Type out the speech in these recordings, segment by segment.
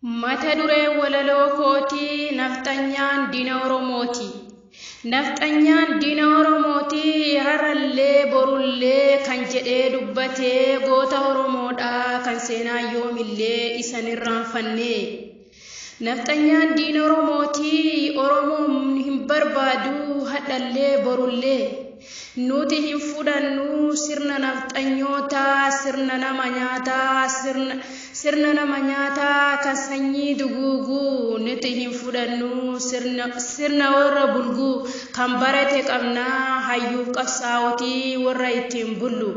Mata dureen walaloo kootii nafxanyaan diina Oromooti. Nafxanyaan diina Oromooti har'allee borullee kan jedhee dubbatee goota Oromoodhaa kan seenaa yoomillee isan irraanfanne. Nafxanyaan diina Oromooti Oromoon hin barbaadu hadhallee borullee. Nuti hin fudhannu sirna nafxanyootaa sirna nama nyaataa sirna nama nyaataa kan sanyii duguuguu nuti hin fudhannu sirna warra bulguu kan barate qabnaa hayyuuf qabsaa'otii warra ittiin bullu.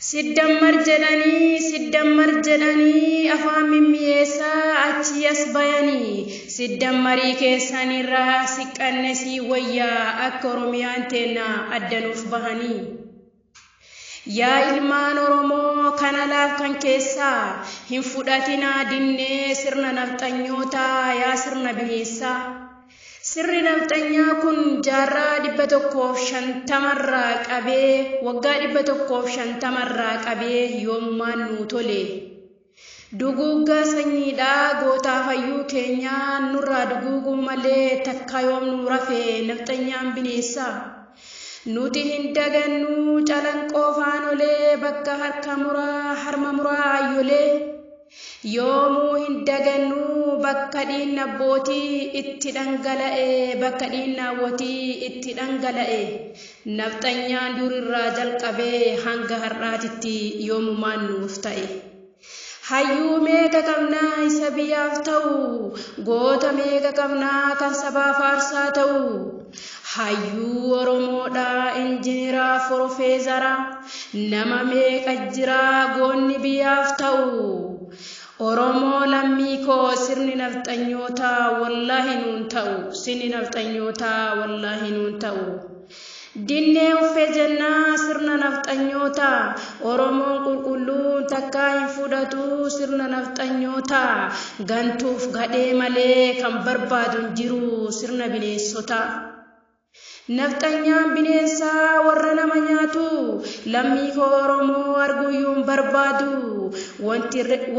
Siddammar jedhanii siddammar jedhanii afaan mimmi'eessaa achii as bayanii siddammarii keessanirraa siqqanne sii wayyaa akka Oromiyaan teenna addanuuf bahanii. Yaa ilmaan Oromoo kan alaaf kan keessaa hin fudhatinaa dinnee sirna nafxanyootaa yaa sirna bineensaa. Sirri nafxanyaa kun jaarraa 150 qabee waggaa 150 qabee yoomumaan nuu tole. Duguuggaa sanyiidhaa gootaa fayyuu keenyaa nurraa duguuguu malee takka yoom nu rafee nafxanyaan bineensaa. Nuti hin dagannuu calanqoo faanolee bakka harka muraa harma muraa ayyolee. Yoomuu hin dagannuu bakka dhiinna abbootii itti dhangala'e bakka dhiinna hawwatii itti dhangala'e. Nafxanyaan durirraa jalqabee hanga har'aatitti yoomumaan nuuf ta'e. Hayyuu meeqa qabnaa isa biyyaaf ta'u goota meeqa qabnaa kan sabaaf aarsaa ta'u. Hayyuu Oromoodhaa injineraa forofeezara nama meeqa jiraa goonni biyyaaf ta'u. Oromoo lammii koo sirni nafxanyootaa wallaahi nuun ta'u sirni nafxanyootaa wallaahi nuun ta'u. Dinnee uffee jennaa sirna nafxanyootaa Oromoon qulqulluun takkaa hin fudhatu sirna nafxanyootaa gantuuf gadhee malee kan barbaadu hin jiru sirna bineensotaa. Nafxanyaan bineensaa warra nama nyaatu lammii koo Oromoo arguuyyuu hin barbaadu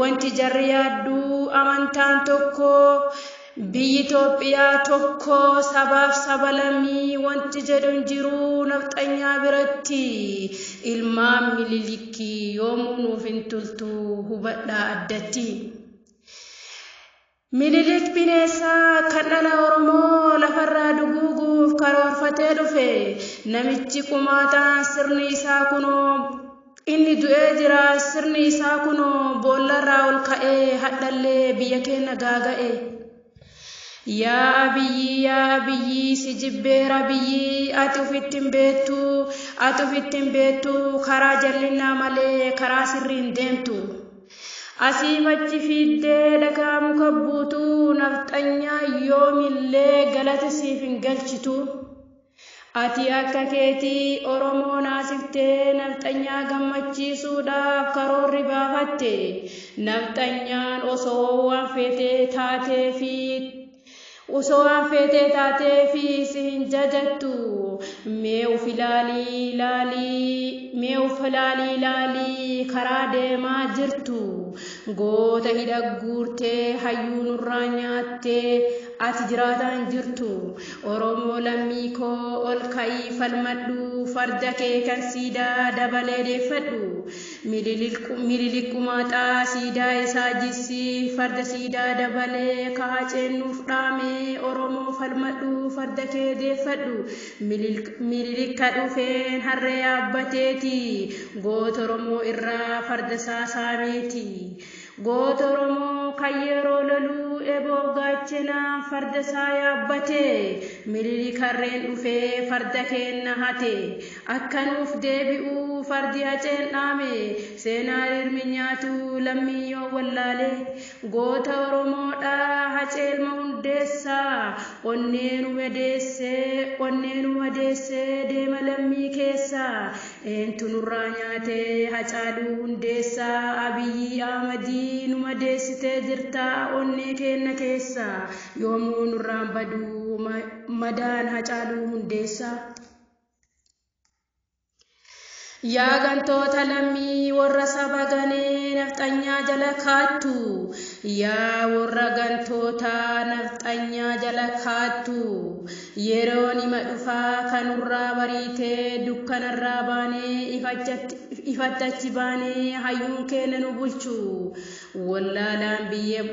wanti jarri yaaddu amantaan tokko biyyi Itoophiyaa tokko sabaaf saba lammii wanti jedhu hin jiru nafxanyaa biratti ilmaan mililikii yoomuu nuuf hin toltu hubadhaa addatti. Mililik bineensaa kan dhala Oromoo lafarraa duguuguuf karoorfatee dhufe namichi qumaataan sirni isaa kunoo inni du'ee jira sirni isaa kunoo boollarraa ol ka'ee hadhallee biyya keenya gaaga'e. Yaa Abiyyi yaa Abiyyi si jibbeera biyyi ati ofitti hin beektu ati ofitti hin beektu karaa jallinaa malee karaa sirrii hin deemtu. Asii achi fiiddee dhagaa muka buutu nafxanyaa yoomillee galata siif hin galchitu. Ati akka keetii Oromoo naasiftee nafxanyaa gammachiisuudhaaf karoorri baafatte. Nafxanyaan osoo waan feetee taatee fi osoo waan feetee taatee fi si hin jajattu. Mee of ilaalii ilaalii mee of ilaalii ilaalii karaa deemaa jirtu. Goota hidha guurtee hayyuu nurraa nyaattee ati jiraataan jirtu. Oromoo lammii koo ol ka'ii falmadhu farda kee kan siidaa dabalee deeffadhu. Mililik qumaaxaa siidaa isaa jissii farda siidaa dabalee kaaceen nuuf dhaame Oromoo falmadhu farda kee deeffadhu. Mililikka dhufeen harree yaabbateeti goota Oromoo irraa farda isaa saameeti. Goota Oromoo kan yeroo loluu eboo gaachanaa farda isaa yaabbate mililik harreen dhufee farda keenna hate akka nuuf deebi'uu fardi haceen dhaame seenaa hirmi nyaatu lammii yoo wallaale goota Oromoodhaa hacee ilma hundeessaa onnee nu madeessee deema lammii keessaa eentu nurraa nyaatee Hacaaluu Hundeessaa Abiyyi Ahmadii nu madeessitee jirtaa onnee keenna keessaa yoomuu nurraan baduu madaan Hacaaluu Hundeessaa. Yaa gantoota lammii warra saba ganee nafxanyaa jala kaattu Yaa warra gantootaa nafxanyaa jala kaattu, yeroon ima dhufaa kanurraa bariitee dukkanarraa baanee ifatti achi baanee hayyuun keenya nu bulchu. Wallaalaan biyya